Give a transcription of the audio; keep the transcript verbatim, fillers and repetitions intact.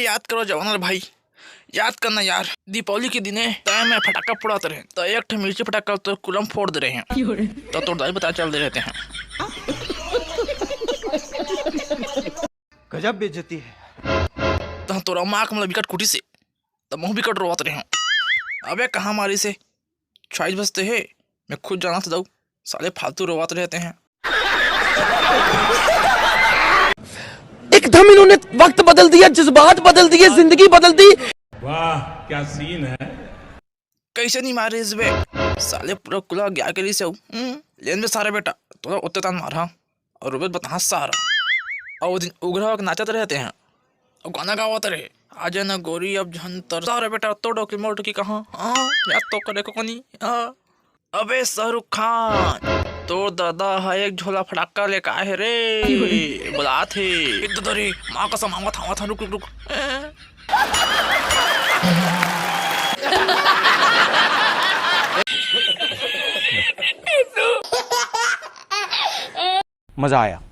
याद करो जवान भाई, याद करना यार, दीपावली के दिने तय मैं फटाका फोड़ात रहे, तो एक ठे मिर्ची फटाका तो कुलम फोड़ दे रहे हैं। तो तोर दाई पता चल दे रहते हैं। गजब बेइज्जती है। तो तोरा माँ के मतलब बिकट कुटी से, तो महू बिकट रोवत रहे हूँ। अबे कहाँ मारी से छाइज बसते है, मैं खुद जाना था दऊ, साले फालतू रोवत रहते हैं। एकदम इन्होंने वक्त बदल दिया, जज्बात बदल दिए, जिंदगी बदल दी। वाह, क्या सीन है। कैसे नहीं मारे इस बे? साले पूरा कुला गया के लिए से हूँ। हम्म, लेन बे सारे बेटा, तोला उत्ते तान मार, हाँ। और रुबेत बता सारा। और वो दिन उघरा के नाचत रहते हैं। और गाना गावत रहे, "आजा ना गोरी अब झन तर।" सारे बेटा तो डोकी मोड़ की कहाँ? हाँ, याद तो करे को नहीं। हाँ। अबे शाहरुख खान, तोर दादा ह एक झोला फटाका लेके आए हे रे। बुलात हे। एक दादा रे, माँ कसम, आवत, आवत, रुक, रुक, रुक। ए। मजा आया।